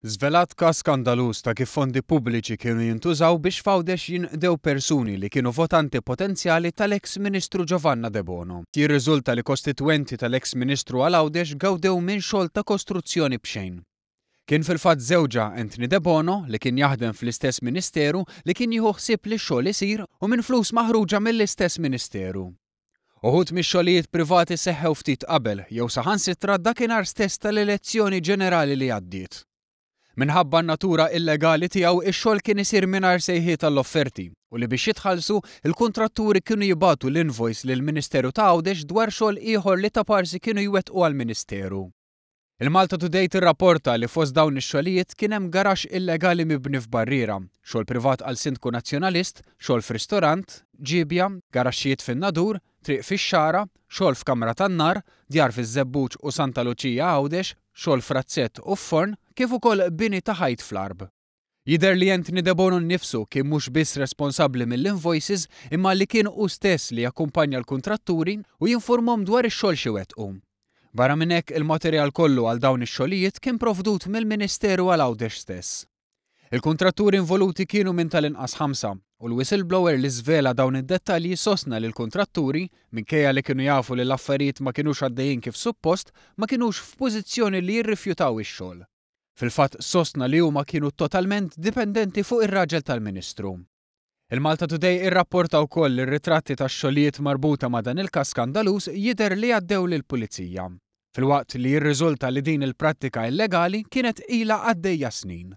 Żvelat każ skandaluż ta' kif fondi pubbliċi kienu jintużaw biex f'Għawdex jinqdew persuni li kienu votanti potenzjali tal-eks Ministru Giovanna Debono. Jirriżulta li kostitwenti tal-eks Ministru għal Għawdex gawdew minn xogħol ta' kostruzzjoni b'xejn. Kien fil-fatt żewġha Anthony Debono, li kien jaħdem fl-istess Ministeru, li kien jieħu ħsieb li x-xogħol isir u minn flus maħruġa mill-istess Ministeru. Uħud mix-xogħlijiet privati seħħew ftit qabel jew saħansitra dakinhar stess tal-elezzjoni ġenerali li għaddiet. Minħabba n-natura illegali tiegħu ix-xogħol kien isir mingħajr sejħiet għall-offerti u li biex jitħallsu, il-kuntratturi kienu jibagħtu l-invoice lill-Ministeru ta' Għawdex dwar xogħol ieħor li taparsi kienu jwettqu għall-Ministeru. Il-Malta Today tirrapporta li fost dawn ix-xogħlijiet kien hemm garaxx illegali mibni f'barriera, xogħol privat għal Sindku Nazzjonalist, xogħol f'ristorant, ġiebja, garaxxijiet fin-Nadur, triq fix-Xagħra, xogħol f'kamra tan-nar, djar fiż-Żebbuġ u Santa Luċija Għawdex, xogħol f'razzett u f'forn, kif ukoll bini ta' ħajt fl-Għarb. Jidher li Anthony Debono nnifsu kien mhux biss responsabbli mill-invoices imma li kien hu stess li jakkumpanja l-kuntratturi u jinfurmhom dwar ix-xogħol x'iwettqu. Barra minn hekk il-materjal kollu għal dawn ix-xogħlijiet kien provdut mill-Ministeru għal Għawdex stess. Il-kuntratturi involuti kienu minn tal-inqas ħamsa u l-whistleblower li żvela dawn id-dettalji sostna li l-kuntratturi, minkejja li kienu jafu li l-affarijiet ma kinux għaddejjin kif suppost, ma kinux f'pożizzjoni li jirrifjutaw ix-xogħol. Fil-fatt sostna li huma kienu totalment dipendenti fuq ir-raġel tal-Ministru. Il-Malta Today irrapporta wkoll li r-ritratti tax-xogħlijiet marbuta ma' dan il-każ skandaluż jidher li għaddew lill-Pulizija. Filwaqt li jirriżulta li din il-prattika illegali kienet ilha għaddejja snin.